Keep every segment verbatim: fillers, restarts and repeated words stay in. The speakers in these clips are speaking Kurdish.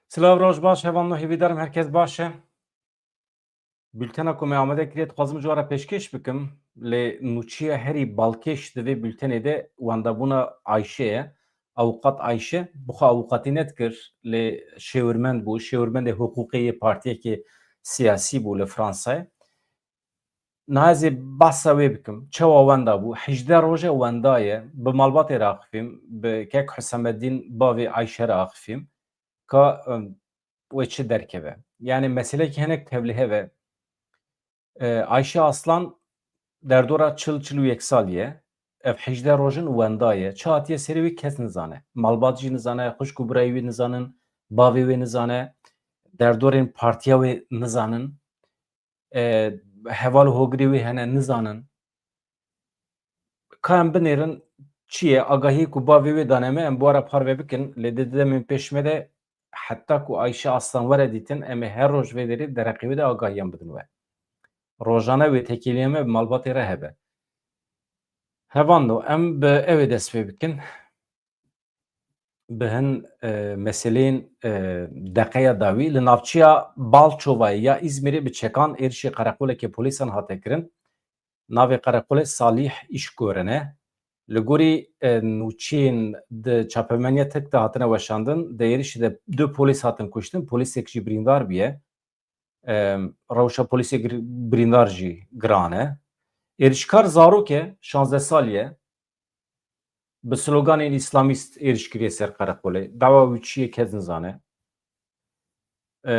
Silav, roj baş, hevalno, hêvîdarim herkes baş e. Bültena ku me amade kiriye, dixwazim ji we re pêşkêş bikim, lê nûçiya herî balkêş di vê bültenê de wendabûna Ayşe ye. Avukat Ayşe, bi xwe avukatî nedikir, lê şêwirmend bû, şêwirmendê hiqûqê yê partiyekê siyasî bû li Fransayê. Niha ez ê behsa wê bikim. Çawa wenda bû? Hejdeh roj e wenda ye. Bi malbatê re axifîm, bi kek Husemeddîn, bavê Ayşe re axifîm. Ka, em, wê çi derkeve? Yani meselekî hinek tevlihev e. E, Ayşe Aslan derdora çil, çil û yek salî ye. Ev hejdeh roj in wenda ye. Çi hatiye serê wî kes nizane. Malbat jî nizane, xwişk û birayê wî nizanin, bavê wê nizane, derdorên partiya wê nizanin. E, heval û hogirê wê hene, nizanin. Ka em binêrin çi ye, agahiyê ku bavê wê dane me, em bi we re parve bikin, lê di demên pêş me de heta ku Ayşe Aslan were dîtin, em ê her roj vê derê dereqê wê de agahiyan bidin we. Rojane wê têkiliya me bi malbatê re hebe. Hevando, em bi ew ê dest pê bikin. Bi hin, e, meseleyên, e, deqeya dawî li navçeya Balçovayê ya Îzmîrê bi çekan êrişê qereqolekê polîsan hate kirin. Navê qereqolê Salîh Îşkoren e. Li gorî, e, nûçeyên di çapemeniya Tirk de hatine weşandin, di êrişê de du polîs hatin kuştin, polîsek jî birîndar bûye. Em, rewşa polîsê gir-, birîndar jî giran e. Êrişkar zarok e, şazdeh salî ye. Bi sloganên îslamîst êriş kiriye ser qereqolê. Dawa wî çi ye, kes nizane. E,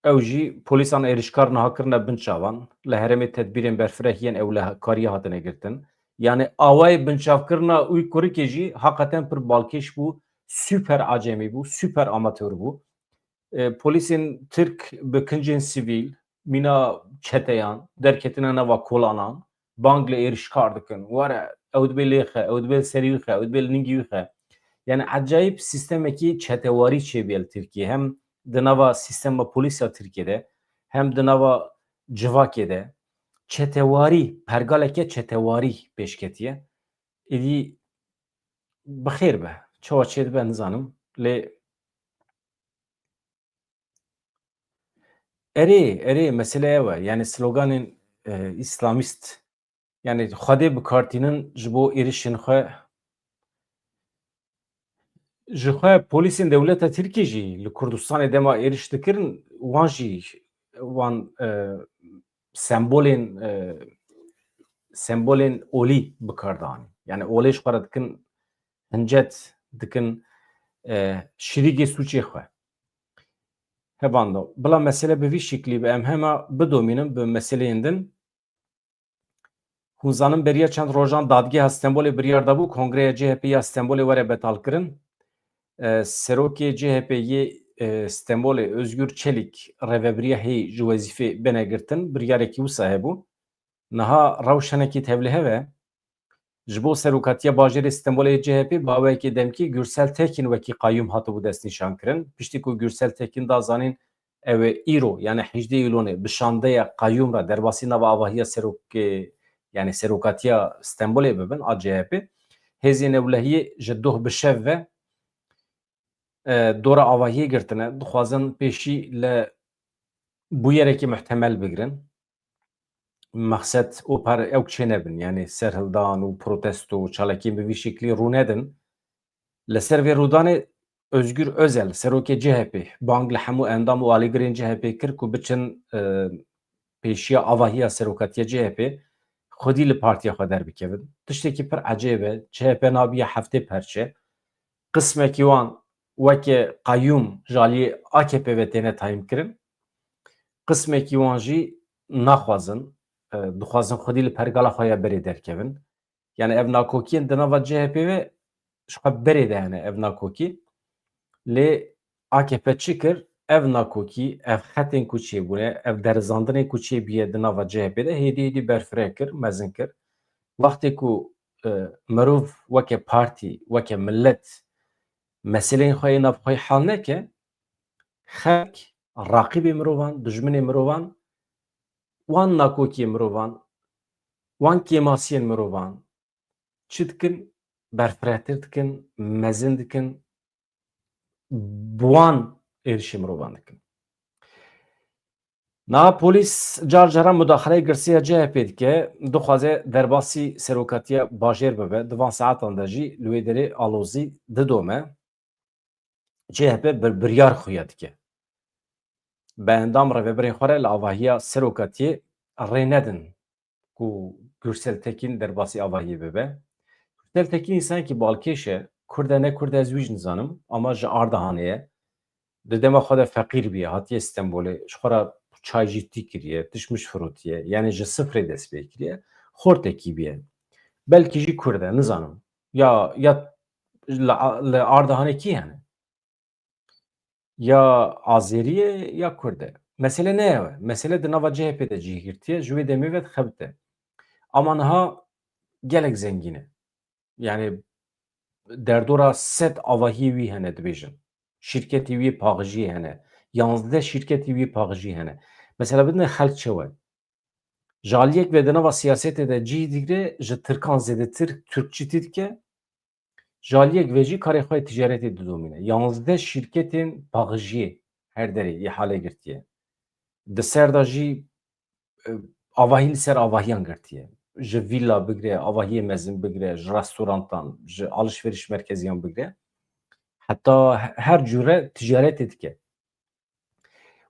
ew jî polîsan êrişkar niha kirine bin çavan. Li herêmê tedbîrên berfireh yên ewlehkariyê hatine girtin. Yani awayê binçavkirina wî kurikê jî heqeten pir balkêş bû, super acemî bû, super amatör bû. E, polîsên Tirk bi kincên sivîl, mîna çeteyan, derketine nava kolanan, bang li êrişkar dikin. Were, ew dibê lê xe, ew dibê li serî wî xe, ew dibê li ningî wî xe. Yani ecayîb sîstemekî çetewarî çêbûye li Tirkiyê. Hem di nava sîstema polîsa Tirkiyê de, hem di nava civakê de çetewarî, pergaleke çetewarî pêş ketiye. Êdî bi xêr be. Çawa çêdibe nizanim. Lê erê, erê, mesele ew e. Yani sloganên, e, îslamîst, yani Xwedê bikartînin ji bo êrişên xwe. Ji xwe polîsên dewleta Tirkiyê jî li Kurdistanê dema êriş dikirin, wan jî, wan, e, sembolên, e, sembolên olî bi kar dianîn. Yani olê ji xwe re dikin, hincet dikin, e, şirîgê sûcê xwe. Hevando, bila mesele bi vî şiklî be, em hema bidomînin bi meseleyên din. Hûn zanin beriya çend rojan Dadgeha Stenbolê biryar dabû Kongreya C H P ya Stenbolê were betalkirin. E, Serokê C H P yê, e, Stenbolê Özgür Çelik rêvebiriya hê ji wezîfê bêne girtin, biryarekî wisa hebû. Niha rewş hinekî tevlihev e. Ji bo serokatiya bajêrê Stenbolê yê C H P bi awayekî demkî Gürsel Tekin wekî qayûm hatibû destnîşankirin. Piştî ku Gürsel Tekin da zanîn, ew ê îro, yani hejdê Îlonê bi şandeya qayûm re derbasî nava avahiya serokê, yani serokatiya Stenbolê bibin, a C H P. Hêzên ewlehiyê ji doh bi şev ve, e, dora avahiyê girtine, dixwazin pêşî li bûyerekî muhtemel bigirin. Mexsed û par ew çênebin, yani serhildan û protesto û çalakiyên bi vî şiklî rûnedin. Li ser vê rûdanê Özgür Özel, serokê C H P, bang li hemû endam û alîgirên C H P kir ku biçin, e, pêşiya avahiya serokatiya C H P, xwedî li partiya xwe derbikevin. Tiştekî pir ecêb e. C H P nabiye heftê perçe. Qismekî wan weke qayûm ji aliyê A K P ve têne tayîn kirin. Qismekî wan jî naxwazin, e, dixwazin xwedî li pergala xwe ya berê derkevin. Yani ev nakokiyên di nava C H P ve ji xwe berê de hene ev nakokî. Lê A K P çi kir? Ev nakokî, ev xetên ku çêbûne, ev derizandinê ku çêbûye di nava C H P de hêdî hêdî berfireh kir, mezin kir. Wextê ku, e, mirov weke partî, weke milet meseleyên xwe yê nav xwe hal neke, xelk, raqîbê mirovan, dijminê mirovan, wan nakokiyê mirovan, wan kêmasiyên mirovan, çi dikin? Berfirehtir dikin, mezin dikin, bi wan êrişê mirovan dikin. Niha polîs car caran mudaxileyê girsiya C H P dike, dixwaze derbasî serokatiya bajêr bibe. Di van saetan de jî li wê derê alozî didome. C H P bir-, biryar xuya dike. Bi endam rêvebirên xwe re li avahiya serokatiyê rê nedin ku Gürsel Tekin derbasî avahiyê bibe. Gürsel Tekin însanekî balkêş e, Kurd e ne Kurd e ez wî jî nizanim, ama ji Ardahanê ye. Di dema xwe de feqîr bûye, hatiye Stenbolê, ji xwe re çay jî tî kiriye, tişt miş firotiye, yani ji sifrê dest pê kiriye, xortekî bûye. Belkî jî Kurd e, nizanim. Ya, ya li, li Ardahanê kî hene? Ya Azerî ye ya Kurd e. Mesele ne ye. Mesele di nava C H P de cih girtiye, ji wê demê ve dixebite. Ama niha gelek zengîn e. Yani derdora sed avahiyê wî hene dibêjin. Şîrketê wî paxijiyê hene. Yanzdeh şîrketê wî paxijî hene. Mesela bidine xelk çewe. Ji aliyek ve di nava siyasetê de cih digre, ji Tirkan zêdetir Tirkçîtî dike. Ji aliyek ve jî karê xwe yê ticaretê didomîne. Yanzdeh şîrketên paxijiyê her derê îhale girtiye. Di ser de jî, e, avahî li ser avahiyan girtiye. Ji vîla bigire, avahiyê mezin bigire, ji restorantan, ji alişveriş merkeziyan bigire. Heta he-, her cure ticaretê dike.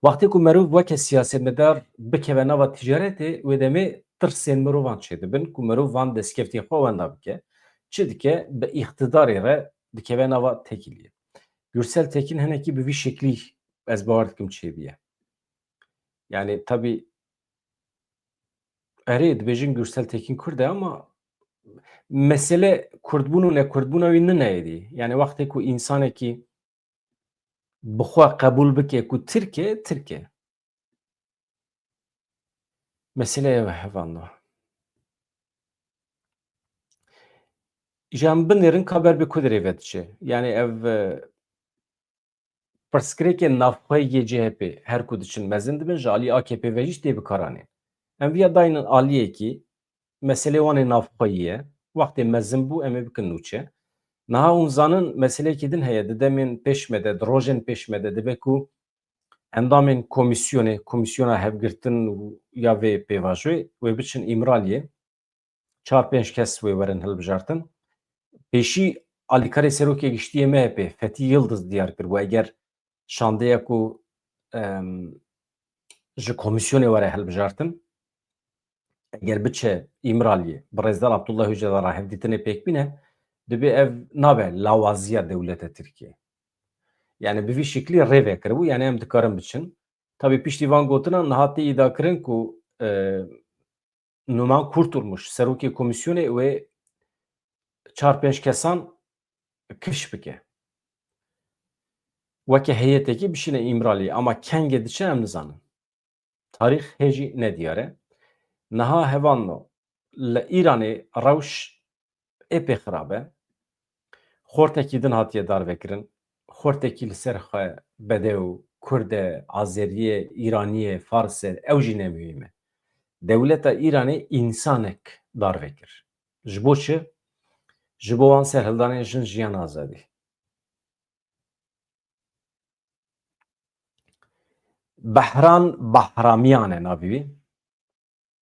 Wextê ku merov weke siyasetmedar bikeve nava ticaretê, wê demê tirsên mirovan çêdibin ku merov van destkeftiyên xwe wenda bike. Çi dike? Bi îqtidarê re dikeve nava tekîliyê. Gürsel Tekin hinekî bi vî şeklî ez bawer dikim çêbûye. Yani tabî erê dibêjin Gürsel Tekin Kurd e ama mesele Kurdbûn û nekurdbûna wî nine êdî. Yani wextê ku însanekî bi xwe qebûl bike ku Tirk e, Tirk e. Mesele ev e, hevalno. Îja em binêrin ka ber bi ku derê ve diçe. Yani ev, e, pirsgirêkên navxweyî yê C H P her ku diçin mezin dibin, ji alî A K P ve jî tê bikaranê. Em viya daynin aliyekî, meselê wan ê navxweyî ye. Wextê mezin bû, em ê bikin nûçe. Niha hûn zanin, meseleyekî din heye, di demên pêş me de, di rojên pêş me de dibe ku endamên komîsyonê, Komîsyona Hevgirtin û ya vê pêvajoyê, wê biçin Îmraliyê. Çar pênc kes wê werin hilbijartin. Pêşî alîkarê serokê giştî yê M H P Fethî Yildiz diyar kiribû, eger şandeya ku, em, ji komîsyonê were hilbijartin, eger biçe Îmraliyê, bi Rêzdar Abdullah Ocalan re hevdîtinê pêk bîne, dibê ev nabe lawaziya dewleta Tirkiyê. Yani bi vî şeklî rê vekiribû, yani em dikarin biçin. Tabî piştî van gotinan niha tê îdiakirin ku, e, Numan Kurtulmuş, serokê komîsyonê wê çar pênc kesan kifş bike. Weke heyetekî bişîne Îmraliyê, ama kengê diçe em nizanin. Tarîx hê jî nediyar e. Niha hevalno, li Îranê rewş ê pê xirab e. Xortekî din hatiye darvekirin. Xortekî li ser xwe bedew, kurd e, azerî ye, îranî ye, fars e, ew jî ne muhîm e. Dewleta Îranê însanek darvekir. Ji bo çi? Ji bo wan serhildanên jin, jiyan, azadî. Behran Bahramiyan e navê wî.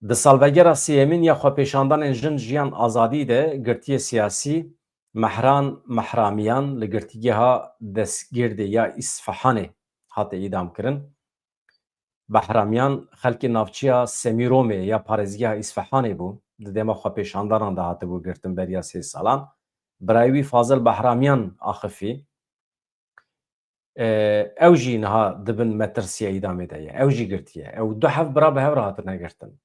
Di salvegera sêyemîn ya xwepêşandanên jin, jiyan, azadî de girtiyê siyasî Mehran Mehramiyan li girtîgeha destgêrdê ya Îsfihanê hate îdamkirin. Behramiyan xelkê navçeya Semîromê ya parêzgeha Îsfihanê bû. Di dema xwepêşandanan de hatibû girtin beriya sê salan. Birayê wî Fazil Behramiyan axifî. E, ew jî niha di bin metirsiya îdamê de ye. Ew jî girtiye. Ew du hev bira bi hev re hatine girtin.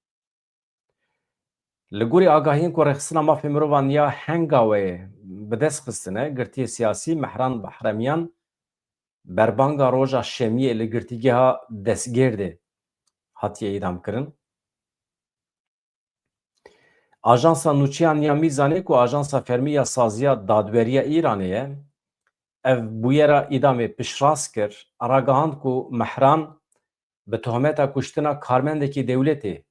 Li gorî agahiyên ku Rêxistina Mafê Mirovan ya Hengaweyê bi dest xistine, girtiyê siyasî Mehran Behramiyan berbanga roja Şemiyê li girtîgeha destgêrdê hatiye îdamkirin. Ajansa Nûçeyan ya Mîzanê ku ajansa fermî ya Saziya Dadweriya Îranê ye, ev bûyera îdamê piştrast kir, ragihand ku Mehran bi tohmeta kuştina karmendekî dewletê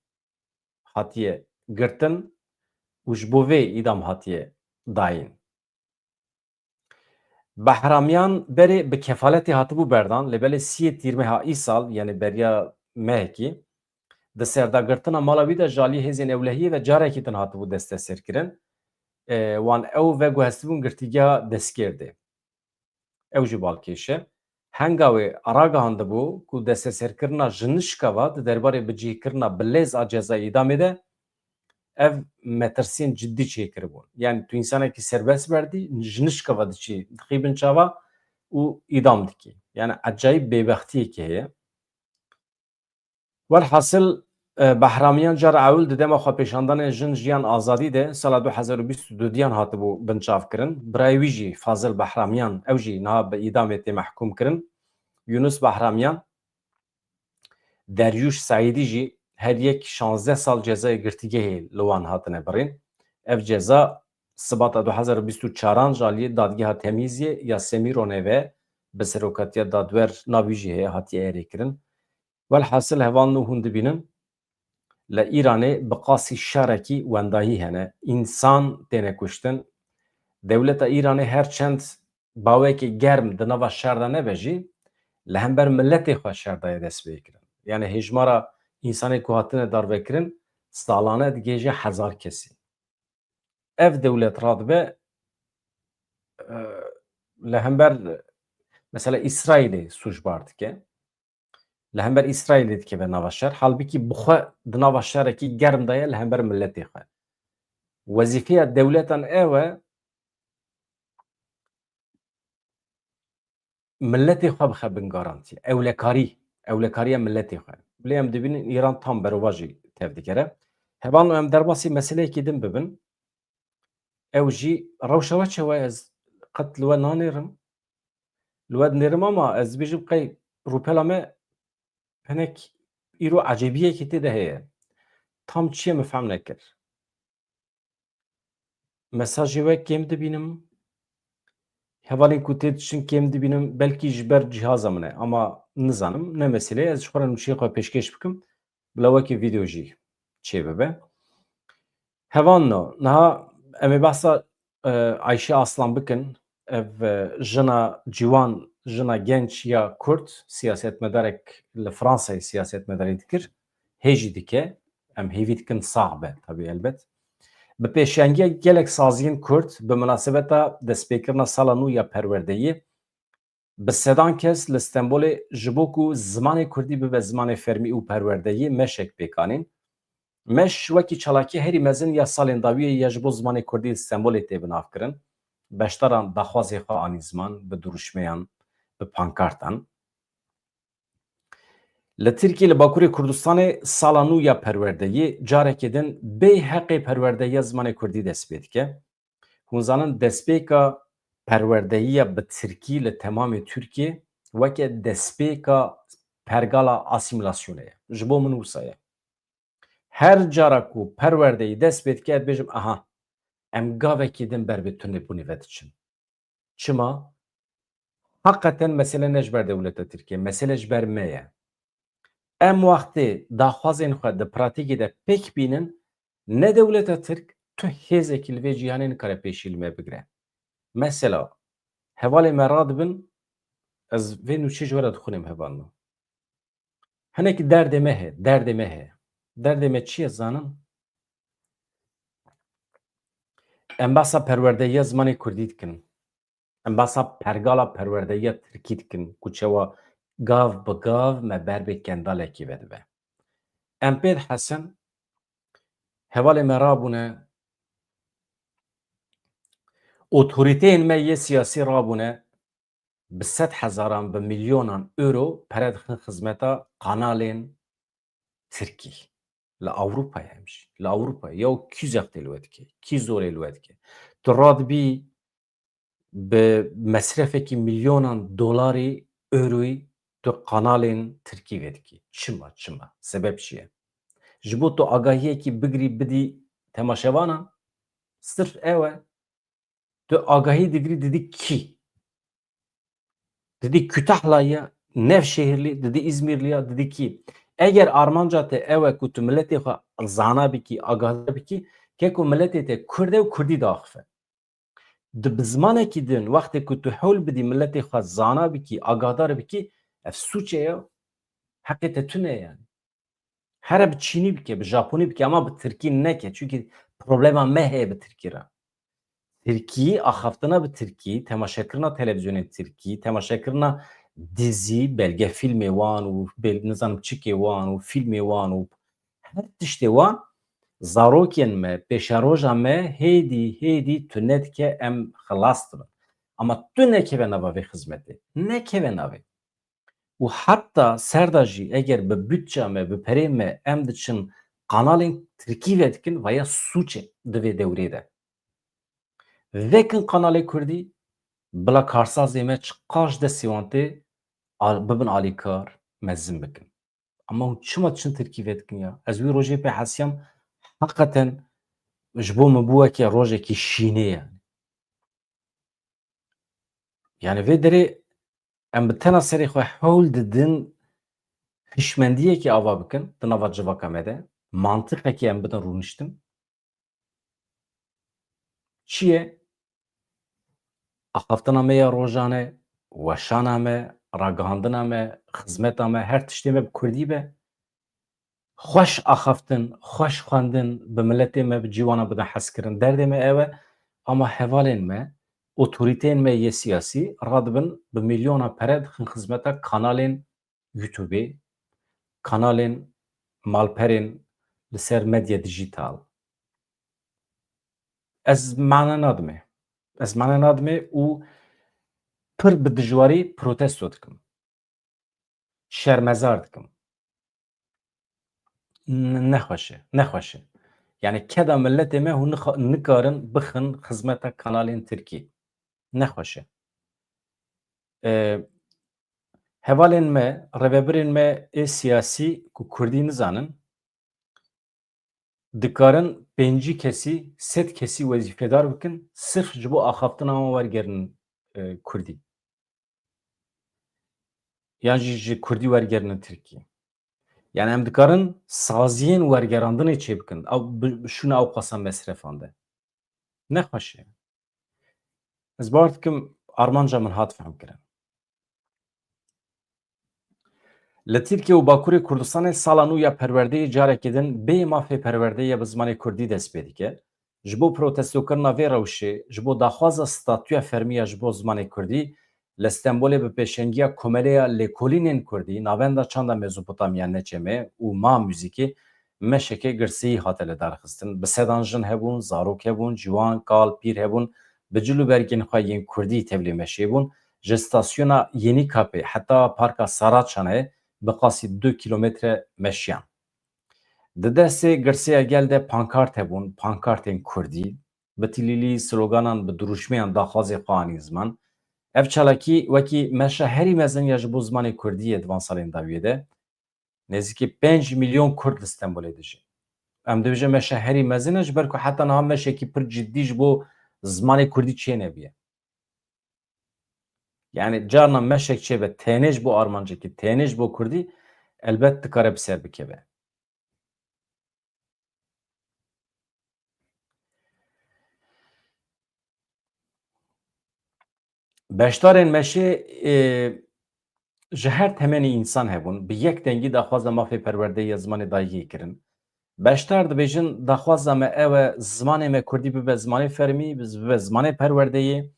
hatiye girtin û ji bo vê îdam hatiye dayîn. Behramiyan berê bi kefaletê hatibû berdan, lê belê siyê tîrmeha îsal, yanî beriya mehekî, di serdagirtina mala wî de ji aliyê hêzên ewlehiyê ve carekî din hatibû desteserkirin. E, wan ew veguhestibûn girtîgeha destgêrdê. Ew jî balkêş e. Henga wê ragihandibû ku desteserkirina ji nişka ve di derbarê bicihkirina bi lêz a cezayê îdamê de ev metirsiyên cidî çêkiribûn. Yani tu însanekî serbest berdî, ji nişka ve diçî, dixî bin çava û îdam dikî. Yani ecayîb bêbextiyekê heye. Welhasil, e, Behramiyan cara ewil di dema xwepêşandanên Jin, Jiyan, Azadî de sala du hezar û bîst û dudiyan hatibû binçavkirin. Birayê wî jî Fazil Behramiyan, ew jî niha bi îdamê tê mehkûm kirin. Yunus Behramiyan, Deryûş Seîdî jî her yek şazdeh sal cezayê girtîgehê li wan hatine birîn. Ev ceza Sibata du hezar û bîst û çaran ji aliyê Dadgeha Temîziyê ya Semîronê ve bi serokatiya dadwer navî jî heye hatiye erêkirin. Welhasil hevalno hûn dibînin, li Îranê bi qasî şerekî wendahî hene. Însan têne kuştin. Dewleta Îranê her çend bawekê germ di nava şer de nebe jî, li hember miletê xwe şer daye dest pê kirin. Yani hêjmara însanê ku hatine darvekirin salane digihêje hezar kesî. Ev dewlet radibe, e, li hember mesela Îsraîlê sûcbar dike. Li hember Îsraîlê dikeve nava şer. Halbikî bi xwe di nava şerekî germ de ye li hember miletê xwe. Wezîfeya dewletan ew e, miletê xwe bixe bin garantî. Ewlekarî, ewlekariya miletê xwe. Lê em dibînin Îran tam berovajî tevdigere. Hevalno em derbasî meseleyekî din bibin. Ew jî rewşa we çi ye, ez qet li we nanêrim. Li we dinêrim ama ez dibêjim qey rûpela me hinek îro ecêbiyekî tê de heye. Tam çi ye min fehm nekir. Mesajê we kêm dibînim. Hevalên ku tê diçin kêm dibînim. Belkî ji ber cîhaza min e ama nizanim. Ne mesele ye. Ez ji xwe re nûçeyê xwe pêşkêş bikim. Bila wekî vîdeo jî çêbibe. Hevalno, niha em ê behsa, e, Ayşe Aslan bikin. Ev, e, jina ciwan, jina genç ya Kurd, siyasetmedarek li Fransayê siyasetmedarî dikir. Hê jî dike. Em hêvî dikin sax be, tabî elbet. Bi pêşengiya gelek saziyên Kurd, bi minasebeta destpêkirina sala nû ya perwerdeyê, bi sedan kes li Stenbolê ji bo ku zimanê Kurdî bibe zimanê fermî û perwerdeyê meşek pêk anîn. Meş wekî çalakî herî mezin ya salên dawiyê ya ji bo zimanê Kurdî li Stenbolê tê binavkirin. Beşdaran daxwazê xwe anî ziman bi dirûşmeyan, bi pankartan. Li Tirkiyê, li Bakurê Kurdistanê sala nû ya perwerdeyê carekê din bê heqê perwerdeyiya zimanê Kurdî dest pê dike. Hûn zanin destpêka perwerdeyiya bi Tirkî li temamê Tirkiyê weke destpêka pergala asîmîlasyonê ye. Ji bo min wisa ye. Her cara ku perwerdeyî dest pê dike, ez dibêjim, aha, em gavekî din ber bi tunebûnê ve diçin. Çima? Heqeten mesele ne ji ber dewleta Tirkiye, mesele ji ber me ye. Em wextê daxwazên xwe di pratîkê de pêk bînin, ne dewleta Tirk, tu hêzekî li vê cîhanê nikare pêşî li me bigire. Mesela, hevalê me radibin, ez vê nûçeyê ji we re dixwînim hevalno. Hinek derdê me heye, derdê me heye. Derdê me çi ye zanin? Em behsa perwerdeyiya zimanê Kurdî dikin. Em behsa pergala perwerdeyiya Tirkî dikin ku çawa gav bi gav me ber bi kendalekî ve dibe. Em pê dihesin, hevalê me rabûne, otorîteyên me yê siyasî rabûne, bi sed hezaran, bi milyonan euro pere dixin xizmeta kanalên Tirkî. Li Ewropayê hem jî. Li Ewropayê. Ya kî zextê li we dike? Kî zorê li we dike? Tu radibî bi mesrefekî milyonan dolarî, euroyî tu kanalên Tirkî vê dikî. Çima, çima? Sebeb çi ye? Ji bo tu agahiyekî bigirî bidî temaşevanan? Sirf ew e. Tu agahî digirî didî kî? Didî Kütahla ya, Nevşehirlî, didî Îzmîrlî ya, didî kî? Eger armanca te ew e ku tu miletê xwe zana bikî, agah bikî, ke ku miletê te Kurd e û Kurdî diaxife. Di bi zimanekî din, wextê ku tu hewl bidî miletê xwe zana bikî, agahdar bikî, ev sûç e ya. Heqê te tune ye yani. Here bi çînî bike, bi japonî bike, ama bi tirkî neke. Çunkî problema me heye bi tirkî re. Tirkî, axaftina bi tirkî, temaşekirina televîzyonên tirkî, temaşekirina dizî, belgefîlmê wan û bel-, nizanim çikê wan û fîlmê wan û her tiştê wan, zarokên me, pêşeroja me hêdî, hêdî tune dike em xilas dibin. Ama tu nekeve nava vê xizmetê. Nekeve navê. Û heta ser de jî eger bi budça me, bi perê me em diçin kanalên tirkî vedikin, vaya sûç e di vê dewrê de. Vekin kanalê kurdî, bila karsazê me çiqas ji destê wan tê, al-, bibin alîkar, mezin bikin. Ama hûn çima diçin tirkî vedikin ya? Ez wî rojê pê hesiyam, heqeten ji bo min bû weke rojekî şînê yani. Yani vê derê em bi tena serê xwe hewl didin hişmendiyekî ava bikin di nava civaka me de, mantiqekî em bidin rûniştin. Çi ye? Axaftina me ya rojane, weşana me, ragihandina me, xizmeta me, her tiştê me bi kurdî be. Xweş axaftin, xweş xwendin, bi miletê me, bi cîwana bidin hezkirin. Derdê me ew e, ama hevalên me, otorîteyên me yê siyasî radibin bi milyona pere dixin xizmeta kanalên YouTubeê, kanalên malperên li ser medya dijîtal. Ez mane nadimê. Ez mane nadimê û pir bi dijwarî protesto dikim. Şermezar dikim. N-, nexweş e, nexweş e. Yani keda miletê me hûn nixa-, nikarin bixin xizmeta kanalên tirkî. Nexweş e. E, hevalên me, rêvebirên me ê siyasî ku kurdî nizanin, dikarin pêncî kesî, sed kesî wezîfedar bikin, sirf ji bo axaftina wan wergerin, e, kurdî. Yan jî ji kurdî wergerine tirkî. Yani em dikarin saziyên wergerandinê çêbikin. Ew bi, bi şûna ew qasa mesrefan de. Nexweş e. Ez bawer dikim armanca min hat fehmkirin. Li Tirkiye û Bakurê Kurdistanê sala nû ya perwerdeyê carekê din bê mafê perwerdeyê ya bi zimanê kurdî dest pê dike. Ji bo protestokirina vê rewşê, ji bo daxwaza statûya fermî ya ji bo zimanê kurdî, li Stenbolê bi pêşengiya Komeleya Lêkolînên Kurdî, Navenda Çanda Mezopotamya, N Ç M, û Ma Muzîkê meşeke girseyî hate lidarxistin. Bi sedan jin hebûn, zarok hebûn, ciwan, kal, pîr hebûn, bi cil û bergên xwe yên kurdî tevlî meşê bûn. Ji stasyona Yenîkapê heta Parka Saraçanê bi qasî du kîlometre meşiyan. Di destê girseya gel de pankart hebûn, pankartên kurdî, bi tilîlî, sloganan, bi dirûşmeyan daxwazê xwe anîn ziman. Ev çalakî wekî meşa herî mezin ya ji bo zimanê kurdî ye di van salên dawiyê de. Nêzîkî pênc milyon kurd li Stenbolê dijîn. Em dibêjin meşa herî mezin e, ji ber ku heta niha meşekî pir cidî ji bo zimanê kurdî çênebiye. Yani carna meşek çêbe tenê ji bo armancekî, tenê ji bo kurdî, elbet dikare bi ser bikeve. Beşdarên meşê, e, ji her temenî însan hebûn, bi yek dengî daxwaza mafê perwerdeyê ya zimanê dayikê kirin. Beşdar dibêjin, daxwaza me ew e, zimanê me kurdî bibe zimanê fermî, bibe zimanê perwerdeyê.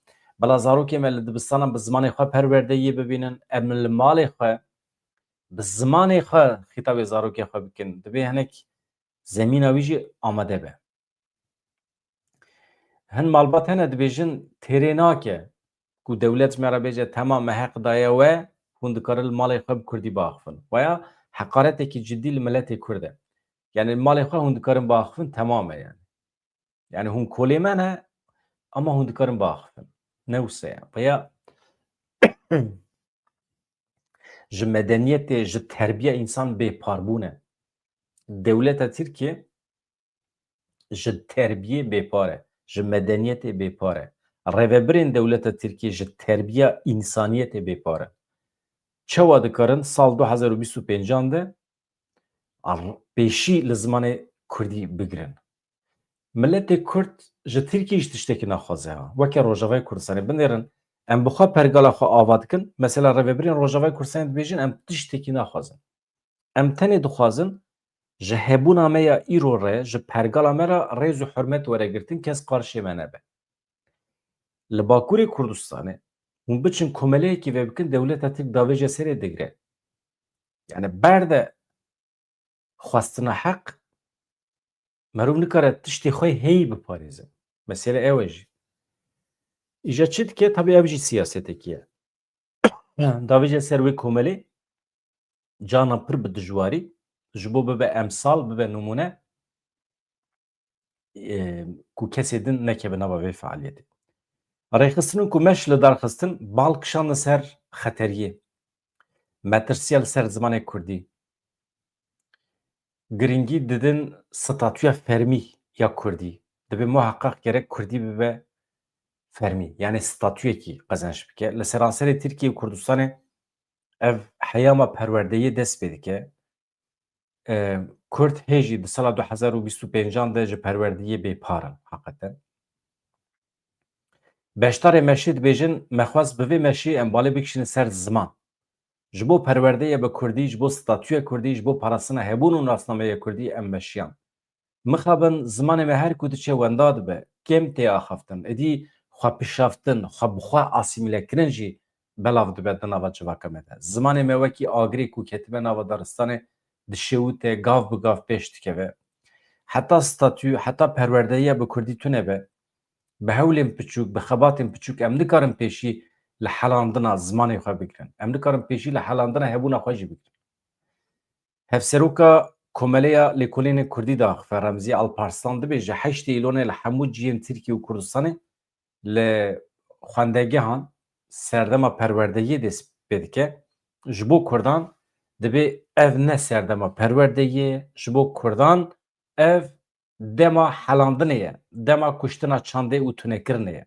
Bila zarokê me li dibistanan bi zimanê xwe perwerdeyê bibînin, em li malê xwe bi zimanê xwe xîtabê zarokê xwe bikin. Divê hinek zemîna wî jî amade be. Hin malbat hene dibêjin, têrê nake ku dewlet ji me re bêje, temam, me heq daye we, hûn dikarin li malê xwe bi kurdî biaxifin. Waya heqaretekî cidî li miletê kurd e. Yani li malê xwe hûn dikarin biaxifin, temam e yani. Yani hûn kolê me ne, ama hûn dikarin biaxifin. Ne wisa ye. Vaya ji medeniyetê, ji terbiya însan bêpar bûn e. Dewleta Tirkiye ji terbiyê bêpar e, ji medeniyetê bêpar e. Rêvebirên dewleta Tirkiye ji terbiya însaniyetê bêpar e. Çawa dikarin sal du hezar û bîst û pêncan de ar-, pêşî li zimanê kurdî bigirin? Miletê kurd ji Tirkiyê jî tiştekî naxwaze ha. Weke Rojavayê Kurdistanê binêrin, em bi xwe pergala xwe ava dikin. Mesela rêvebirên Rojavayê Kurdistanê dibêjin, em tiştekî naxwazin. Em tenê dixwazin ji hebûna me ya îro re, ji pergala me re rêz û hurmet were girtin, kes qarşê me nebe. Li Bakurê Kurdistanê hûn biçin komeleyekî vebikin, dewleta Tirk davêje serê digre. Yani berde xwestina heq, merov nikare tiştê xwe heyî biparêze. Mesele ew e jî. Îja çi dike? Tabii ev jî siyasetekî ye. Davêje ser wê komelê, carna pir bi dijwarî, ji bo bibe emsal, bibe nimûne, e, ku kesê din nekeve nava vê fealiyetê. Rêxistin ku meş li dar xistin, bal kişandin ser xeteriyê. Metirsiya li ser zimanê kurdî. Giringî didin statûya fermî ya kurdî. Divê muheqeq gerek kurdî bibe fermî. Yani statûyekî qezenç bike. Li seranserê Tirkiye û Kurdistanê ev heyama perwerdeyê dest pê dike. E, Kurd hê jî di sala du hezar û bîst û pêncan de ji perwerdeyê bêpar in, heqeten. Beşdarê meşê dibêjin, me xwest bi vê meşê em balê bikişînin ser ziman. Ji bo perwerdeyê bi kurdî, ji bo statûya kurdî, ji bo parastina hebûn û nasnameya kurdî em meşiyan. Mixabin zimanê me her ku diçe wenda dibe, kêm tê axaftin. Êdî xwepişaftin, xwe bi xwe asîmîlekirin jî belav dibe di nava civaka me de. Zimanê me wekî agirê ku ketibe nava daristanê dişewite, gav bi gav pêş dikeve. Heta statû, heta perwerdeyiya bi kurdî tune be, bi hewlên piçûk, bi xebatên piçûk em nikarin pêşî li helandina zimanê xwe bigirin. Em nikarin pêşî li helandina hebûna xwe jî bigirin. Hevseroka Komeleya Lêkolînên Kurdî diaxife, Remzî Alparslan dibêje, heştê Îlonê li hemû cihên Tirkiye û Kurdistanê li xwendegehan serdema perwerdeyê dest pê dike. Ji bo Kurdan dibê ev ne serdema perwerdeyê ye, ji bo Kurdan ev dema helandinê ye, dema kuştina çandê û tunekirinê ye.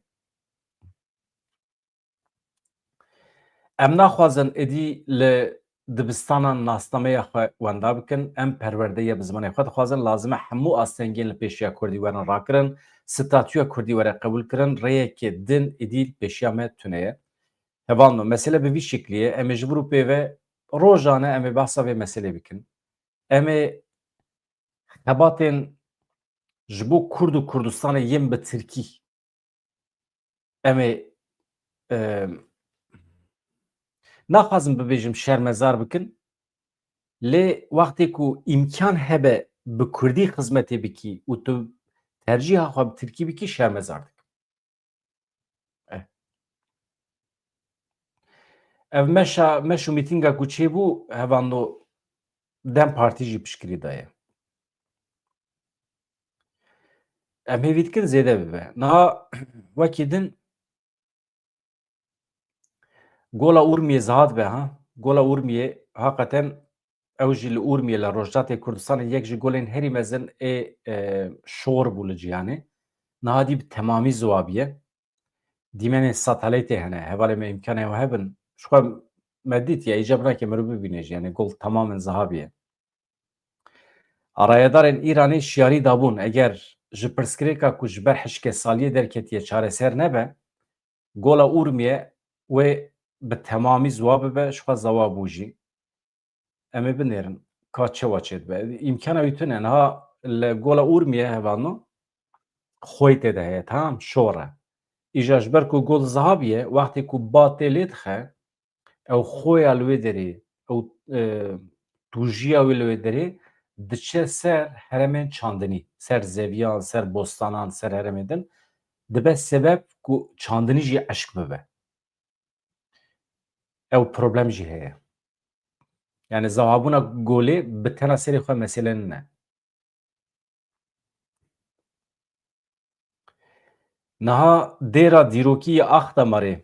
Em naxwazin êdî li dibistanan nasnameya xwe wenda bikin, em perwerdeya bi zimanê xwe dixwazin, lazim e hemû astengên li pêşiya kurdî werin rakirin, statûya kurdî were qebûlkirin, rêyeke din êdî li pêşiya me tune ye. Hevalno, mesele bi vî şeklî ye, em ê ji vir û pê ve rojane em ê behsa vê meselê bikin. Em ê xebatên ji bo Kurd û Kurdistanê yên bi tirkî. Em ê, e, naxwazim bibêjim şermezar bikin, lê wextê ku îmkan hebe bi kurdî xizmetê bikî û tu tercîha xwe bi tirkî bikî, şermezar dikim. Eh. Ev meşa, meş û mîtînga ku çêbû, hevando DEM Partî jî piştgirî daye. Em hêvî dikin zêde bibe. Niha wekî din Gola Urmiyê zihat be, ha? Gola Urmiyê, heqeten ew jî li Urmiyê, li Rojhilatê Kurdistanê yek ji golên herî mezin ê, e, şor bû li cîhanê. Niha dî bi temamî ziwa bûye. Dîmenên satelîtê hene, hevalê me îmkanê ew hebin. Ji xwe me dît ya, îcab nake mirov bibîne jî, yani gol tamamen ziha bûye. Rayedarên Îranê şiyarî dabûn, eger ji pirsgirêka ku ji ber hişkesaliyê derketiye çareser nebe, Gola Urmiye wê bi temamî ziwa bibe, ji xwe zewa bû jî. Em ê binêrin ka çewa çêdibe. Îmkana wî tune. Niha li Gola Urmiye, hevano, xwey tê de heye, tamam, şor e. Îja ji ber ku gol ziha bûye, wextê ku ba tê lê dixe, ew xweya li wê derê, ew, e, tûjiya wê li wê derê diçe ser heremên çandinî, ser zeviyan, ser bostanan, ser heremên din, dibe sebeb ku çandinî jî eşk bibe. Ew problem jî heye. Yani zewabûna golê bi tena serê xwe mesele nine. Niha dêra dîrokî ya Axdamarê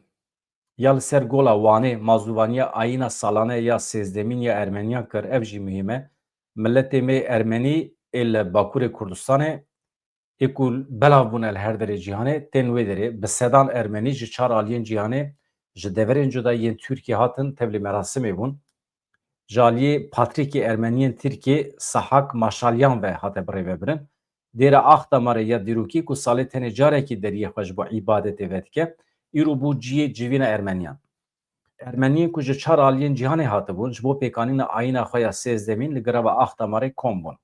ya li ser Gola Wanê mazûvaniya ayîna salane ya sêzdemîn ya Ermeniyan kir, ev jî muhîm e. Miletê me Ermenî ê li Bakurê Kurdistanê ê ku belav bûne li her derê cîhanê, tên wê derê. Bi sedan Ermenî ji çar aliyên cîhanê, ji deverên cuda yên Tirkiyê hatin tevlî merasimê bûn. Ji aliyê Patrîkê Ermeniyên Tirkiyê Sahak Maşalyan ve hate birêvebirin. Dêra Axtamarê ya dîrokî ku salê tenê carekî deriyê xwe ji bo îbadetê vedike, îro bû cihê civîna Ermeniyan. Ermeniyên ku ji çar aliyên cîhanê hatibûn, ji bo pêkanîna ayîna xwe ya sêzdemîn li girava Axtamarê kom bûn.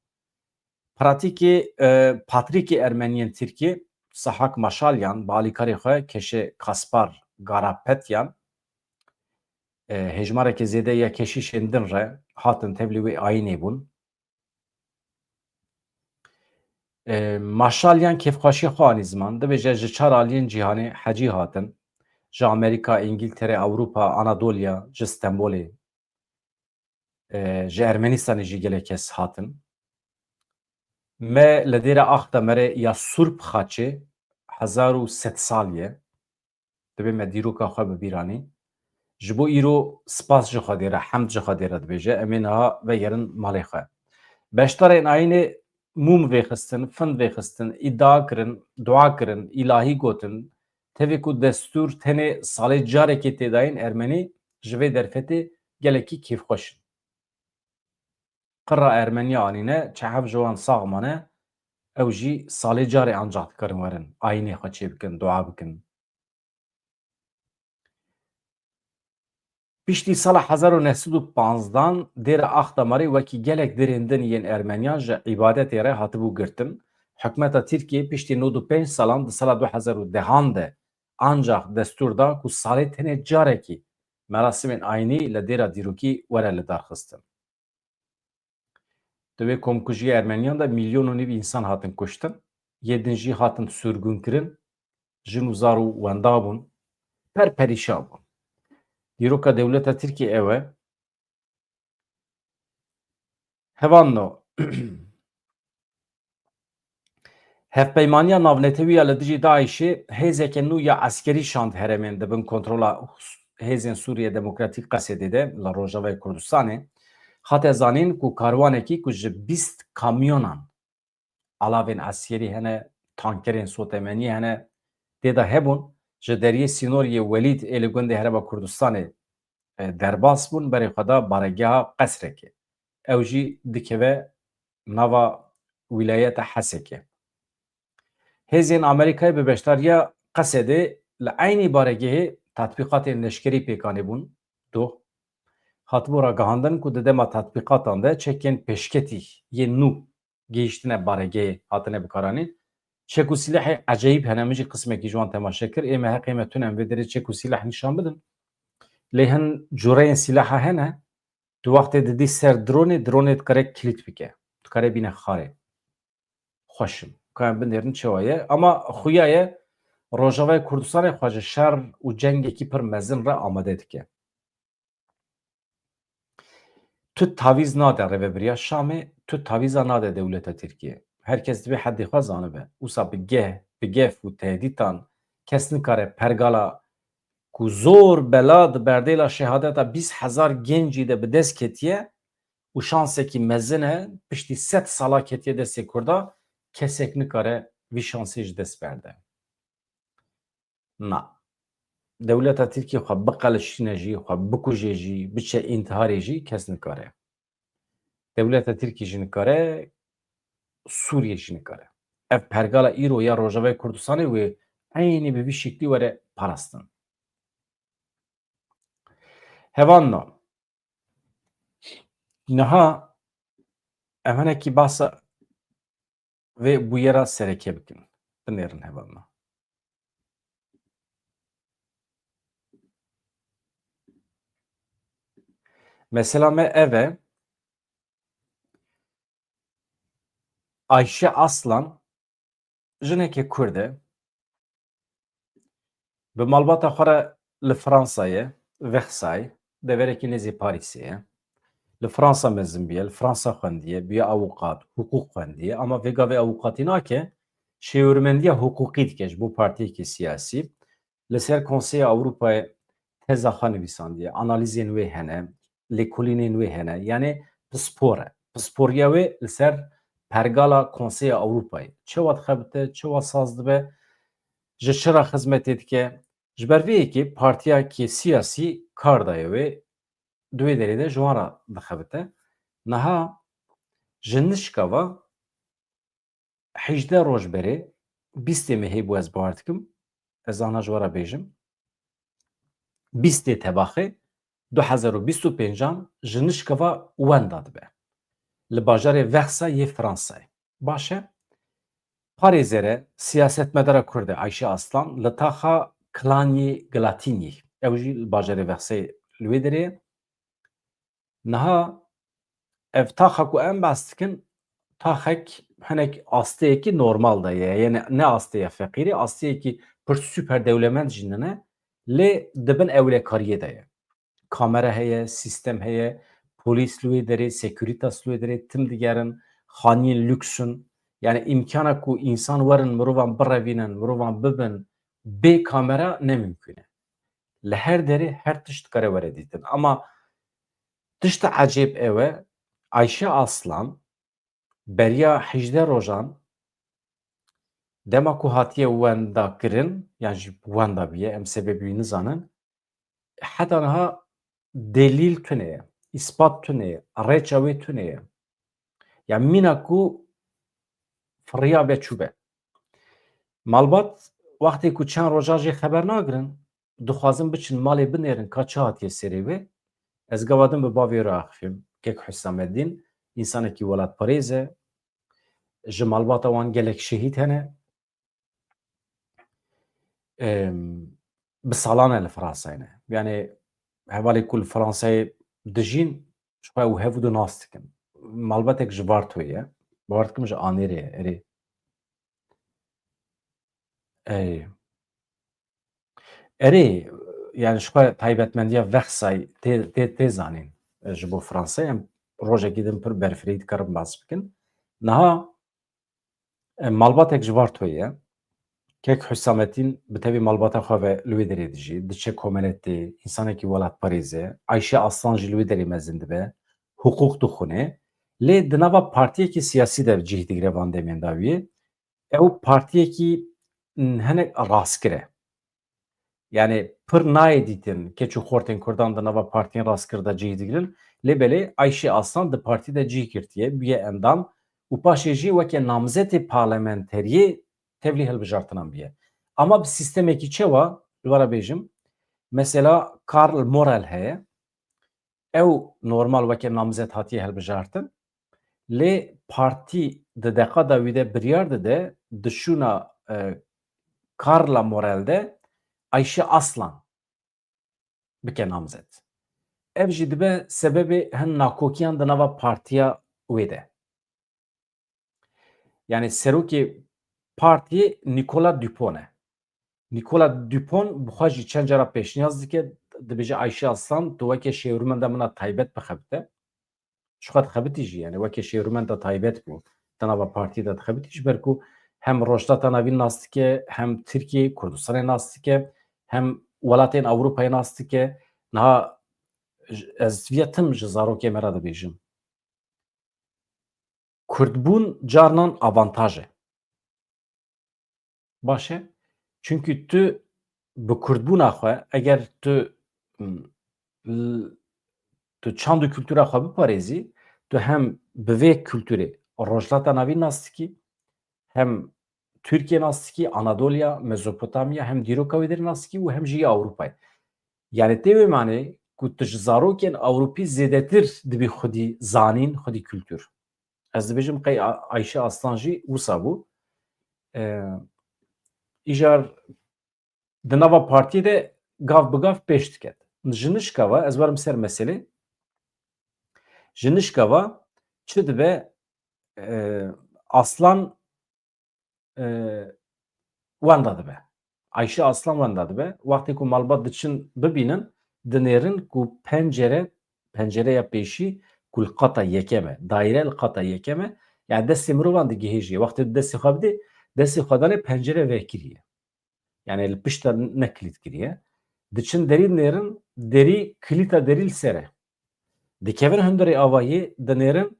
Pratîkê, e, patrîkê Ermeniyên Tirkiyê, Sahak Maşalyan, bi alîkarê xwe Keşê Kaspar Garapetyan, e, hêjmarekê zêde ya keşîşên din re hatin tevlî wê ayînê bûn. E, Maşalyan kêfxweşiya xwe anî ziman, dibêje ji çar aliyên cîhanê hecî hatin. Ji Amerîka, Îngîltere, Ewropa, Anadolya, ji Stenbolê, e, ji Ermenistanê jî gelek kes hatin. Me li dêra Axtamerê ya Sûr bi Xaçê hezar û sed sal ye. Divê me dîroka xwe bi bîr anî. Ji bo îro spas ji Xwedê re, hemd ji Xwedê re dibêje, em ê niha vegerin malê xwe. Beşdarên ayînê mûm vêxistin, find vêxistin, îdia kirin, dua kirin, îlahî gotin. Tevî ku destûr tenê salê carekê tê dayîn, Ermenî ji vê derfetê gelekî kêfxweş in. Qira Ermeniya anîne, çehev ji wan sax mane, ew jî salê carê ancax dikarin werin, ayînê xwe çêbikin, dua bikin. Piştî sala hezar û neh sed û panzdan dêra Axtamarê wekî gelek dêrên din yên Ermeniyan ji îbadetê re hatibû girtin. Hikûmeta Tirkiyê piştî nod û pênc salan di sala du hezar û dehan de ancax destûr da ku salê tenê carekî merasimên ayînî li dêra dîrokî were lidarxistin. Di wê komkujiya Ermeniyan de milyon û nîv însan hatin kuştin, yê din jî hatin sûrgûnkirin, jin û zar û wenda bûn, per perîşan bûn. Dîroka dewleta Tirkiyê ew e. Hevalno, Hevpeymaniya navnetewî ya li dijî DAIŞê hêzeke nû ya eskerî şand herêmên di bin kontrola Hêzên Sûriye Demokratîk, Qesedê de, li Rojavayê Kurdistanê. Hate zanîn ku karwanekî ku ji bîst kamyonan, alavên eskerî hene, tankerên sotemeniyê hene, tê de hebûn, ji deriyê sînoriyê Welîd ê li gundê Herêma Kurdistanê, e, derbas bûn, berê xwe da baregeha Qesrekê. Ew jî dikeve nava wîlayeta Hesekê. Hêzên Amerîkayê bi beşdariya Qesedê li eynî baregehê tetbîqatên leşkerî pêk anîbûn. Doh. Hatibû ragihandin ku di dema tetbîqatan de çekên pêşketî yên nû gihîştine baregehê, hatine bikaranîn. Çek û sîlehê ecayîb hene, min jî qismekî ji wan temaşe kir. Ê me heqê me tune em vê derê çek û sîleh nîşan bidin. Lê hin cureyên sîleha hene, tu wextê didî ser dronê, dronê dikare kilît bike. Dikare bîne xarê. Xweş in. Ka em binêrin çawa ye. Ama xuya ye Rojavayê Kurdistanê xwe ji şer û cengekî pir mezin re amade dike. Tu tavîz nade rêvebiriya Şamê, tu tavîza nade dewleta Tirkiyê. Her kes divê heddê xwe zanibe. Wisa bi geh, bi gef û tehdîtan kes nikare pergala ku zor bela di berdêla şehadeta bîst hezar gencî de bi dest ketiye û şansekî mezin e, piştî sed sala ketiye destê Kurda, kesek nikare vî şansê ji dest berde. Na. Dewleta Tirkiyê xwe biqelişîne jî, xwe bikuje jî, biçe întiharê jî kes nikare. Dewleta Tirkiyê jî nikare, Sûriyê jî nikare. Ev pergala îro ya Rojavayê Kurdistanê wê eynî bi vî şeklî were parastin. Hevalno, niha em hinekî behsa vê bûyera sereke bikin. Binêrin hevalno. Mesela me ev e. Ayşe Aslan, jineke Kurd e. Bi malbata xwe re li Fransa ye, Versailles, deverekî nêzî Parîsê ye. Li Fransa mezin bûye, li Fransa xwendiye, bûye awiqat, hiqûq xwendiye, ama vê gavê awiqatî nake, şêwirmendiya hiqûqî dike ji bo partiyekî siyasî. Li ser Konseya Ewropayê teza xwe nivîsandiye, analîzên wê hene, lêkolînên wê hene. Yanî pispor e. Pisporiya wê li ser pergala Konseya Ewropayê. Çawa dixebite, çawa saz dibe, ji çi re xizmetê dike? Ji ber vê yekê partiyakê siyasî kar daye wê, di wê derê de ji wan re dixebite. Niha ji nişka ve hejdeh roj berê, bîstê mehê bû, ez bawer dikim, ez ana ji we re bêjim, bîstê tebaxê du hezar û bîst û pêncan ji Nişkeva Wenda dibe. Li bajarê Vexsa yê Fransayê. Baş e? Parêzere, siyasetmedara Kurd e Ayşe Aslan li taxa Klanî Gilatînî, ew jî li bajarê Vexsê li wê derê ye. Niha ev taxa ku em behs dikin, taxek hinek asteyekî normal de ye. Yani ne asteye feqîrî, asteyekî pir super dewlemend jî nine, lê di bin ewlekariyê de ye. Kamera heye, sîstem heye, polîs li wê derê, sekuritas li wê derê, tim digerin, xaniyên lûks in. Yani îmkana ku însan werin mirovan birevînin, mirovan bibin bê kamera ne mimkûn e. Li her derê her tişt dikare were dîtin. Ama tişta ecêb ew e, Ayşe Aslan beriya hejdeh rojan dema ku hatiye wenda kirin, yan jî wenda bûye, em sebebî wî nizanin, heta niha delîl tune ye, îspat tune ye, rêça wê tune ye. Ya mîna ku firiyabe çûbe. Malbat wextê ku çend roja jê xeber nagirin, dixwazin biçin malê binêrin ka çi hatiye serê wê. Ez gava din bi bavê wê re axifîm. Kek Hüsameddîn, însanekî welatparêz e. Ji malbata wan gelek şehîd hene. Em, bi salan e li Fransayê ne. Yani hevalê ku li Fransayê dijîn, ji xwe ew hev û du nas dikin. Malbatek ji Vartoyê ye. Bawer dikim ji Anêrê ye. Erê. Ey. Erê, yani ji xwe taybetmendiya Vexsay tê, tê, tê zanîn, e, ji bo Fransayê. Em rojekî din pir berfirehî dikarin behs bikin. Niha, e, malbatek ji Vartoyê ye. Kek Hüsamettin bi tevî malbata xwe ve li wê derê dijî, diçe komeletê, însanekî welatparêz e. Ayşe Aslan jî li wê derê mezin dibe, hiqûq dixwine. Lê di nava partiyekî siyasî de cih digire van demên dawiyê. Ew partiyekî, n-, hinek rastgir e. Yani pir nayê dîtin keç û xortên Kurdan di nava partiyên rastgir de cih digirin. Lê belê Ayşe Aslan di partî de cih girtiye, bûye endam û paşê jî weke namzetê parlamenteriyê tevlî hilbijartinan bûye. Ama bi sîstemekî çewa, li we re bêjim, mesela Karl Morel heye, ew normal weke namzet hatiye hilbijartin. Lê partî di deqa dawî de biryar dide, di şûna, e, Karla Morel de Ayşe Aslan bike namzet. Ev jî dibe sebebê hin nakokiyan di nava partiya wê de. Yani serokê partiyê Nicolas Dupont e. Nicolas Dupont bi xwe jî çend cara pêşniyaz dike, dibêje Ayşe Aslan, tu weke şêwirmenda min a taybet bixebite. Ji xwe dixebitî jî, yani weke şêwirmenda taybet bû. Di nava partiyê de dixebitî, ji ber ku hem Rojhilata Navîn nas dike, hem Tirkiye, Kurdistanê nas dike, hem welatên Ewropayê nas dike. Niha j-, ez viya tim ji zarokê me re dibêjim. Kurdbûn carnan avantaj e. Baş e? Çunkî tu bi kurdbûna xwe, eger tu, m, l-, tu çand û kultura xwe biparêzî, tu hem bi vê kulturê Rojhilata Navîn nas dikî, hem Tirkiye nas dikî, Anadoliya, Mezopotamya, hem dîroka wê derê nas dikî û hem jî ya Ewropayê. Yani tê wê manê ku tu ji zarokên Ewropî zêdetir dibî xwedî zanîn, xwedî kultur. Ez dibêjim qey A-, Ayşe Aslan jî wisa bû. Ee, îcar di nava partiyê de gav bi gav pêş diket. Ji nişka ve, ez werim ser meselê, ji nişka ve çi dibe, e, Aslan, e, wenda dibe. Ayşe Aslan wenda dibe. Wextê ku malbat diçin bibînin, dinêrin ku pencere, pencereya pêşî ku li qata yekem e, daîre li qata yekem e, yani destê mirovan digihêjê. Wextê destê xwe bidê, destê xwe danê pencere vekiriye. Yani li pişta ne kilît kiriye. Diçin derî dinêrin, derî, kilîta derî li ser e. Dikevin hundirê avayê, dinêrin,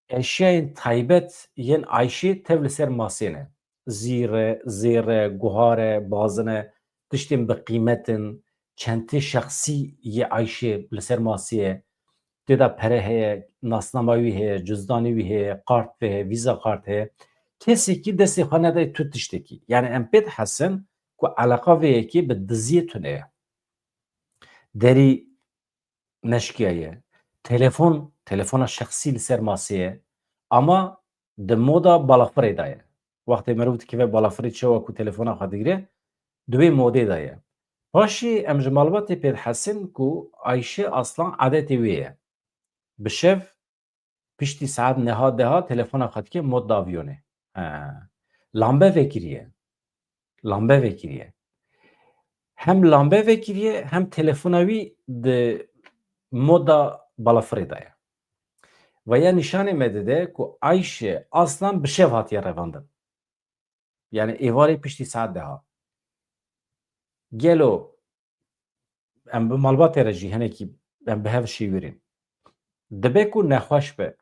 eşyayên taybet yên Ayşê tev li ser masê ne. Zîr e, zêr e, guhar e, bazin e, tiştên bi qîmet in, çentê şexsî yê Ayşê li ser masê ye. Tê de pere heye, nasnama wî heye, cizdanê wî heye, kart vê heye, vîza kart heye. Kesekî destê xwe nedaye tu tiştekî. Yani em pê dihesin ku eleqa vê yekê bi diziyê tune ye. Derî neşkiyaye. Telefon, telefona şexsî li ser masê ye. Ama di moda balafirê de ye. Wextê mirov dikeve balafirê çawa ku telefona xwe digire, di wê modê de ye. Paşê em ji malbatê pê dihesin ku Ayşe Aslan adetê wê ye. Bi şev piştî saet neha deha telefona xwe dike mod daviyonê. He. Lambe vekiriye. Lambe vekiriye. Hem lambe vekiriye hem telefona wî di moda balafirê de ye. Ve ya nîşanê me dide ku Ayşe Aslan bi şev hatiye revandin. Yani êvarê piştî saet deha. Gelo em bi malbatê re jî hinekî em bi hev şêwirîn. Dibe ku nexweş be.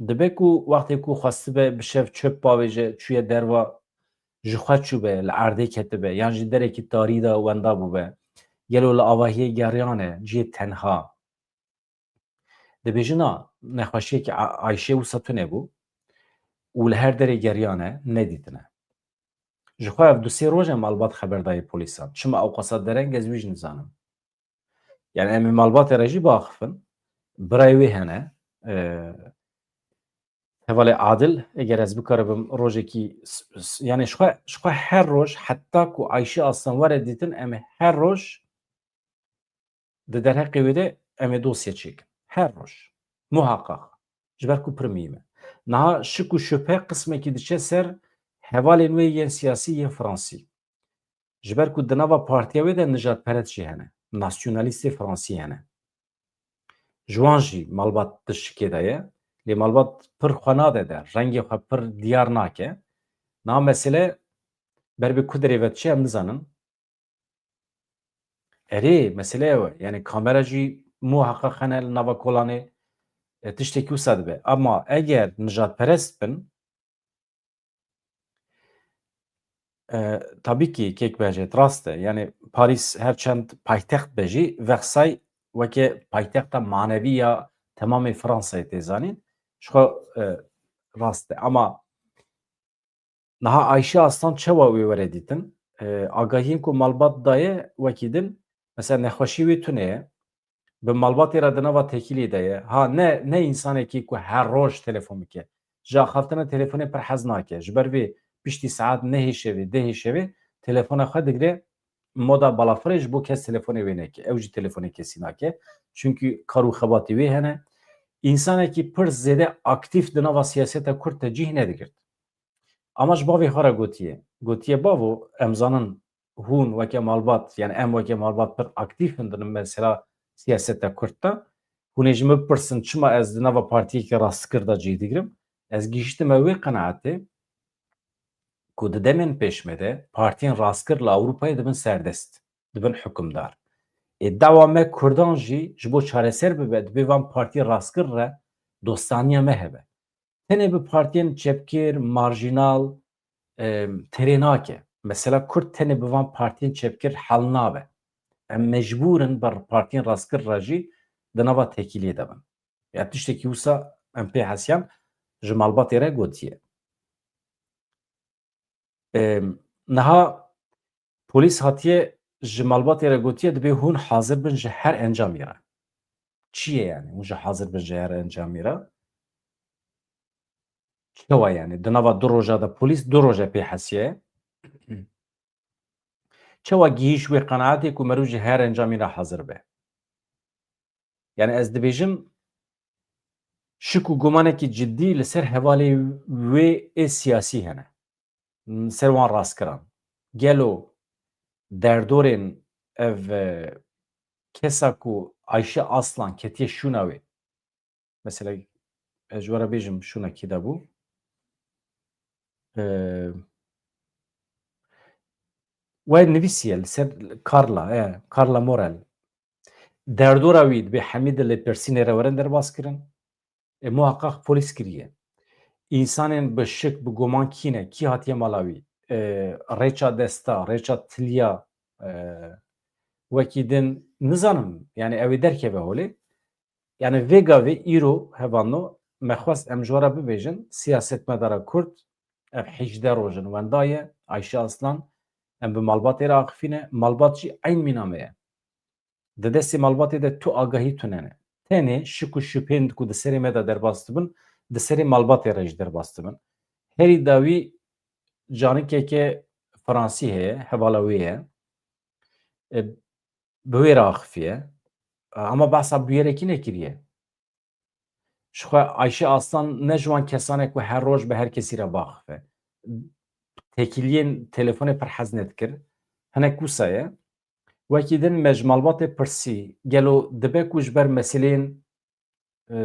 Dibe ku wextê ku xwestibe bi şev çöp bavêje, çûye derva, ji xwe çûbe, li erdê ketibe, yan jî derekî tarî de wenda bûbe. Gelo li avahiyê geriyane, cihê tenha. Dibêjin na, nexweşiyekî A-, Ayşê wisa tune bû û li her derê geriyane, nedîtine. Ji xwe ev du sê roj e malbat xeber daye polîsan. Çima ewqasa dereng ez wî jî nizanim. Yani em ê malbatê re jî biaxifin. Birayê wê hene. E, hevalê Adil, eger ez bikaribim rojekî s-, s-, yani ji xwe, ji xwe her roj heta ku Ayşe Aslan were dîtin em ê her roj di derheqê wê de em ê dosye çêkin. Her roj. Muhaqqaq. Ji ber ku pir muhîm e. Niha şik û şubhe qismekî diçe ser hevalên wê yên siyasî yên fransî. Ji ber ku di nava partiya wê de nijadperest jî hene. Nasyonalîstê fransî hene. Ji wan jî malbat di şikê de ye. Lê malbat pir xwe nade de, rengê xwe pir diyar nake. Niha mesele ber bi ku derê ve diçe em nizanin. Erê, mesele ew e. Yani kamera jî muhaqqaq hene li nava kolanê, e, tiştekî wisa dibe. Ama eger nijadperest bin, e, tabii ki kek bejêt, rast e. Yani Paris her çend paytext be jî, Versailles weke paytexta manevî ya temamê Fransayê tê zanîn. Ji xwe, e, rast e. Ama Niha Ayşe Aslan çawa wê were dîtin? E, agahiyên ku malbat daye wekî din, mesela nexweşî wê tune ye. Bi malbatê re di nava têkiliyê de ye. Ha, ne, ne însanekî ku her roj telefon bike. Ji axaftina telefonê pir hez nake. Ji ber vê piştî saet nehê şevê, dehê şevê telefona xwe digire moda balafirê ji bo kes telefonê wê neke. Ew jî telefonê kesî nake. Çunkî kar û xebatê wê hene. Însanekî pir zêde aktîf di nava siyaseta Kurd de cih nedigirt. Ama ji bavê xwe re gotiye. Gotiye, bavo, em zanin hûn weke malbat, yani em weke malbat pir aktîf in di mesela siyaseta Kurd de. Hûn ê ji min bipirsin, çima ez di nava partiyekî rastkir de cih digirim? Ez gihîştime wê qenaetê ku di demên pêş me de partiyên rastkir li Ewropayê dibin serdest, dibin hukimdar. Ê dawa me Kurdan jî ji bo çareser bibe, dibê van partiyê rastkir re dostaniya me hebe. Tenê bi partiyên çepgir, marjînal, em, terê nake. Mesela Kurd tenê bi van partiyên çepgir hel nabe. Em mecbûr in bi partiyên rastgir re jî di nava têkiliyê de bin. Ya tiştekî wisa em pê hesiyan ji malbatê re gotiye. Em, niha polîs hatiye ji malbatê re gotiye, dibê hûn hazir bin ji her encamî re. Çi ye yani? Hûn jî hazir bin ji her encamî re. Çawa yani? Di nava du roja de polîs du roja pê hesiye. Çawa gihîş wê qenaetê ku meriv ji her encamî re hazir be? Yani ez dibêjim, şik û gumanekî cidî li ser hevalê wê ê siyasî hene. Ser wan rastkiran. Gelo derdorên ev, e, kesa ku Ayşe Aslan ketiye şûna wê. Mesela, ez ji we re bêjim şûna kî de bû. E, we nivîsiye li ser Carla, e, Carla Morel. Derdora wî dibê hemî di lêpirsînê re werin derbas kirin. E, muhaqqaq polîs kiriye. Însanên bi şik, bi guman kî ne? Kî hatiye mala wî? E, rêça desta, rêça tiliya, e, wekî din nizanim. Yani ew ê derkeve holê. Yani vê gavê îro hevano me xwest em ji we re bibêjin, siyasetmedara Kurd Ev hejdeh roj in wenda ye. Ayşe Aslan, em bi malbatê re axifîne. Malbat jî eyn mîna me ye. Di destê malbatê de tu agahî tune ne. Tenê şik û şübhên ku di serê me de derbas dibin, di serê malbatê re jî derbas dibin. Herî dawî canikeke Fransî heye, hevala wê ye. E, bi wê re axifiye. E, ama behsa bûyerekî nekiriye. Ji xwe Ayşe Aslan ne ji wan kesan e ku her roj bi her kesî re biaxife. Têkiliyên telefonê pir hez nedikir. Hinek wisa ye. Wekî din me ji malbatê pirsî, gelo dibe ku ji ber meseleyên, e,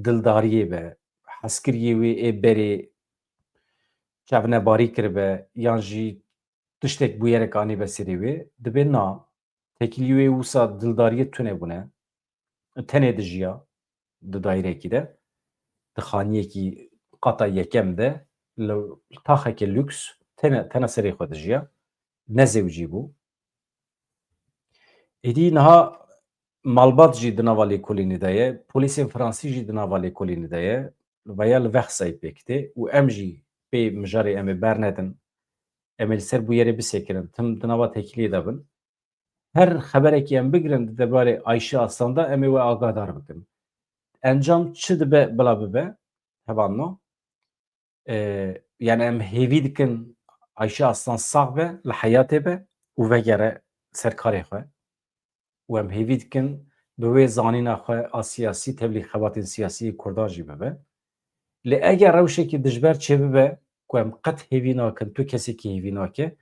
dildariyê be, hezkiriyê wê ê berê çavnebarî kiribe, yan jî tiştek bûyerek anîbe serê wê, dibê na, têkilî wê wisa dildariyê tune bûne, tenê dijiya di dairekî de, di xaniyekî qata yekem de, li taxeke lûks, tene, tena serê xwe dijiya, ne zewcî bû. Êdî niha malbat jî di nava lêkolînê de ye, polîsên fransî jî di nava lêkolînê de ye, veya li Vexsayê pêk tê û em jî pê mijarê em ê bernedin, em ê li ser bûyerê bisekirin, tim di nava têkiliyê de bin. Her xeberekî em bigirin di derbarê Ayşe Aslan de, em ê we agahdar bikin. Encam çi dibe bila bibe, hevalno. E, yani em hêvî dikin Ayşe Aslan sax be, li heyatê be û vegere ser karê xwe. Û em hêvî dikin bi wê zanîna xwe a siyasî tevlî xebatên siyasî yê Kurdan jî bibe. Lê eger rewşekî dijber çêbibe ku em qet hêvî nakin, tu kesekî hêvî nake,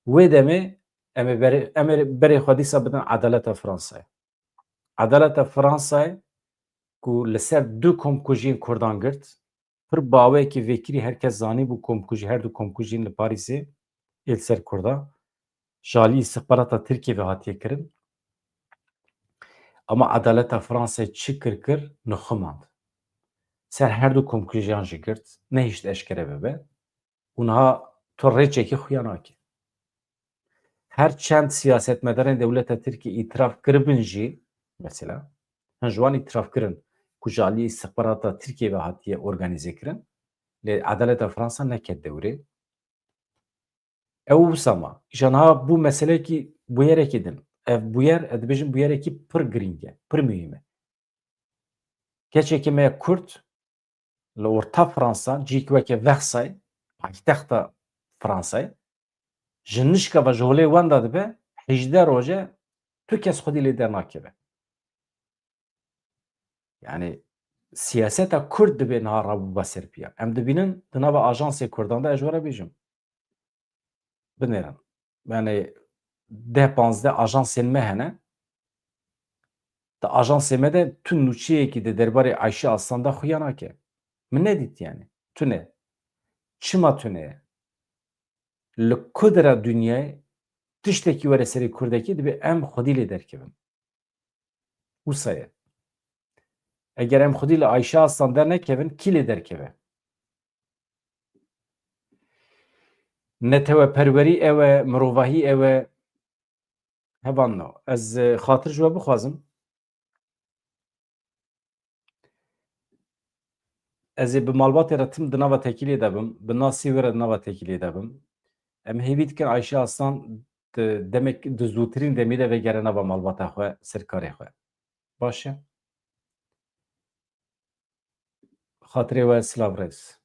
wê demê em ê berê, em ê berê xwe dîsa bidin edaleta Fransayê. Edaleta Fransayê ku li ser du komkujiyên Kurdan girt, pir baweyekî vêkirî her kes zanîbû, komkujî, her du komkujiyên li Parîsê ê li ser Kurda ji alî îstixbarata Tirkiyê ve hatiye kirin. Ama edaleta Fransayê çi kir kir, nixumand. Ser her du komkujiyan jî girt, nehişt eşkere bibe. Û niha tu rêçekî xuya nake. Her çend siyasetmedarên dewleta Tirkiyê îtiraf kiribin jî, mesela, hin ji wan îtiraf kirin ku ji alî îstixbarata Tirkiyê ve hatiye organîze kirin, lê edaleta Fransa neket dewrê. Ew wisa ma. Îja niha bû meselekî bûyerekî din. Ev bûyer, ez dibêjim bûyerekî pir girîng e, pir muhîm e. Keçekî me Kurd li orta Fransa, cîk weke Vexsay, paytexta Fransayê, ji nişka ve ji holê wenda dibe, hejdeh roje tu kes xwedî lê dernakeve. Yani siyaseta Kurd dibê niha rabûba ser piya. Em dibînin di nava ajansê Kurdan de, ez ji we re bêjim. Binêrin. Yani deh panzdeh ajansên me hene. Di ajansê me de tu nûçeyekî di derbarê Ayşe Aslan de xuya nake. Min nedît yani. Tune. Çima tune ye? Li ku dera dinyayê tiştekî were serê Kurdekî, dibê em xwedî lê derkevin. Wisa ye. Eger em xwedî li Ayşe Aslan dernekevin, kî lê derkeve? Neteweperwerî ew e, mirovahî ew e. Hevalno, ez, e, xatir ji we bixwazim. Ez ê bi malbatê re tim di nava têkiliyê de bim, bi nasî wê re di nava têkiliyê de bim. Em hêvî dikin Ayşe Aslan di demek, di zûtirîn demî de vegere nava malbata xwe, ser karê xwe. Baş e? Xatirê we, silav rêz.